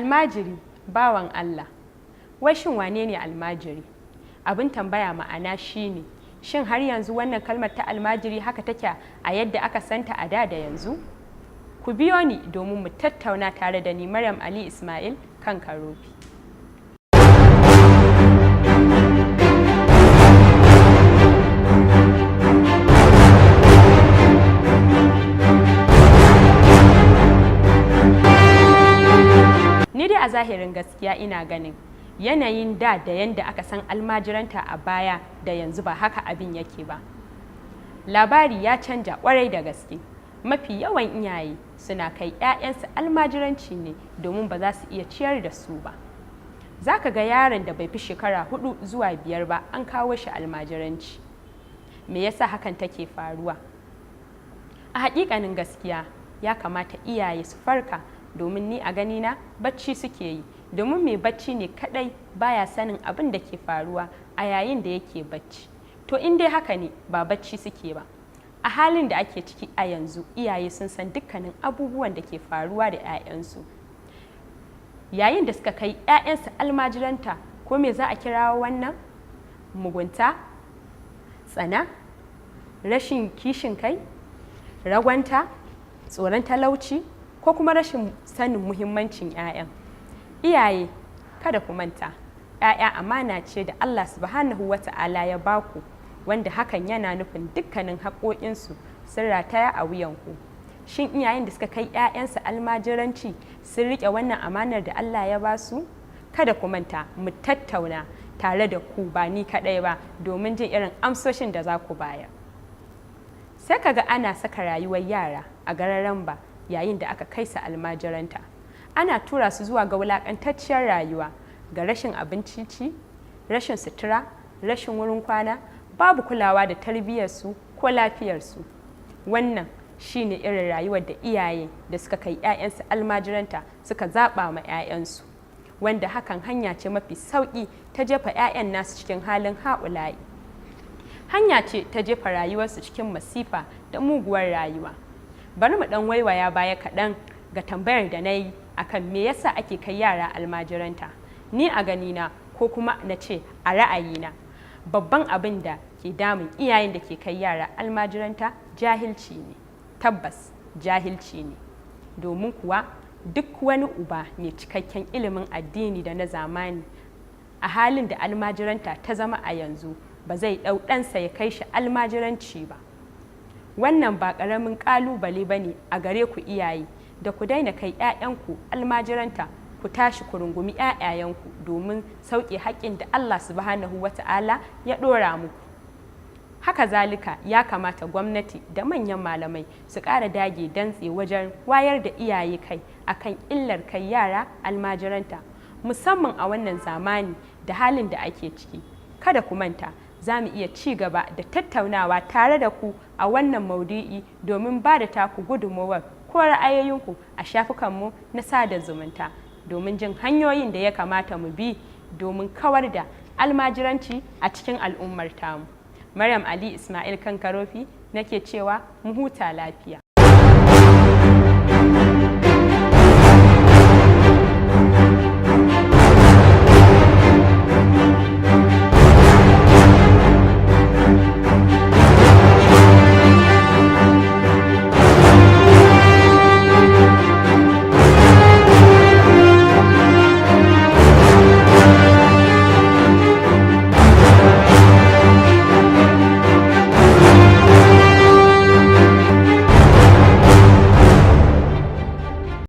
Almajiri bawan Allah. Wai shin wane ne almajiri? Abin tambaya ma'ana shine, shin har yanzu wannan kalmar ta almajiri haka take a yadda aka santa a da da yanzu? Ku biyo ni domin mu tattauna tare da ni, Maryam Ali Ismail, kan Karofi. Ni dai a zahirin gaskiya ina ganin yanayin da da yanda aka san almajiranta a baya da yanzu ba haka abin yake ba. Labari ya canja kwarai da gaske. Mafi yawan iyaye suna kai 'ya'yansu almajiranci ne domin ba za su iya ciyar da su ba. Za ka ga yaron da bai fi shekara 4 zuwa 5 ba an kawo shi almajiranci. Me yasa hakan take faruwa? A haƙiƙanin gaskiya ya kamata iyaye su farka, domin ni a ganina bacci suke yi, domin mai bacci ne kadai baya sanin abin da ke faruwa a yayin da yake bacci. To, in dai haka ne, ba bacci suke ba. A halin da ake ciki a yanzu, iyaye sun san dukkanin abubuwan da ke faruwa da 'ya'yansu yayin da suka kai 'ya'yansu almajiranta. Ko me za a kirawo wannan? Mugunta, tsana, rashin kishin kai, ragwanta, tsoron talauci, ko kuma rashin sanin muhimmancin 'ya'yan? Iyaye, kada ku manta, 'ya'ya amana ce da Allah Subhanahu wa Ta'ala ya baku, wanda hakan yana nufin dukkanin haƙoƙinsu sun rataya a wuyanku. Shin iyayen da suka kai 'ya'yansu almajiranci sun riƙe wannan amanar da Allah ya ba su? Kada ku manta, mu tattauna tare da ku, ba ni kaɗai ba, domin jin irin amsoshin da za ku bayar. Sai ka ga ana saka rayuwar yara a gararan ba yayin da aka kai su almajiranta. Ana tura su zuwa ga wulaƙantacciyar rayuwa, ga rashin abinci ci, rashin sutura, rashin wurin kwana, babu kulawa da tarbiyyarsu ko lafiyarsu. Wannan shine irin rayuwar da iyaye da suka kai 'ya'yansu almajiranta suka zaɓa ma 'ya'yansu, wanda hakan hanya ce mafi sauƙi ta jefa 'ya'yan nasu cikin halin ha'ula'i, hanya ce ta jefa rayuwarsu cikin masifa da muguwar rayuwa. Bari mu ɗan waiwaya baya kaɗan ga tambayar da na yi akan me yasa ake kai yara almajiranta. Ni a ganina, ko kuma na ce a ra'ayina, babban abin da ke damun iyayen da ke kai yara almajiranta jahilci ne. Tabbas jahilci ne, domin kuwa duk wani uba mai cikakken ilimin addini da na zamani, a halin da almajiranta ta zama a yanzu, ba zai ɗau ɗansa ya kai shi almajiranci ba. Wannan ba ƙaramin ƙalubale ba ne a gare ku iyaye, da ku daina kai 'ya'yanku almajiranta. Ku tashi ku rungumi 'ya'yayanku domin sauke haƙƙin da Allah Subhanahu wa Ta'ala ya ɗora muku. Haka zalika ya kamata gwamnati da manyan malamai su ƙara dage dantse wajen wayar da iyaye kai akan illar kai yara almajiranta, musamman a wannan zamani da halin da ake ciki. Kada ku manta, za mu iya ci gaba da tattaunawa tare da ku a wannan maudu'i domin ba da taku gudunmawar ko ra'ayoyinku a shafukanmu na sada zumunta, domin jin hanyoyin da ya kamata mu bi domin kawar da almajiranci a cikin al'ummar tamu. Maryam Ali Ismail kan Karofi nake cewa mu huta lafiya.